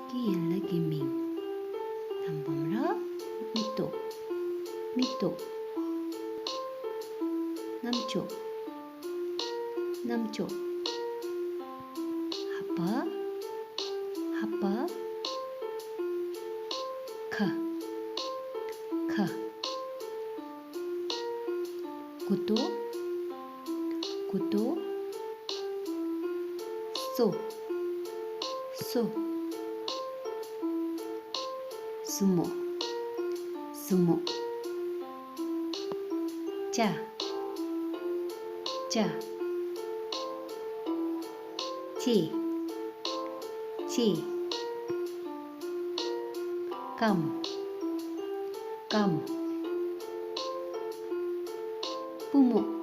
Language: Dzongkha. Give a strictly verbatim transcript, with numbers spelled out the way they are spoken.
སྐྱེས་ཡན་ལག་གི་མིང་། ཐང་པམ་ར། མིག་ཏོ། མིག་ཏོ། རྣམ་ཅོ། རྣམ་ཅོ། ཧ་པ། ཧ་པ། ཁ། ཁ། མགུ་ཏོ། མགུ་ཏོ། སོ། སོ། ཟུར་མོ། ཟུར་མོ། ལྕགས། ལྕགས། ལྕེ། ལྕེ། རྐངམ། རྐངམ། པུས་མོ།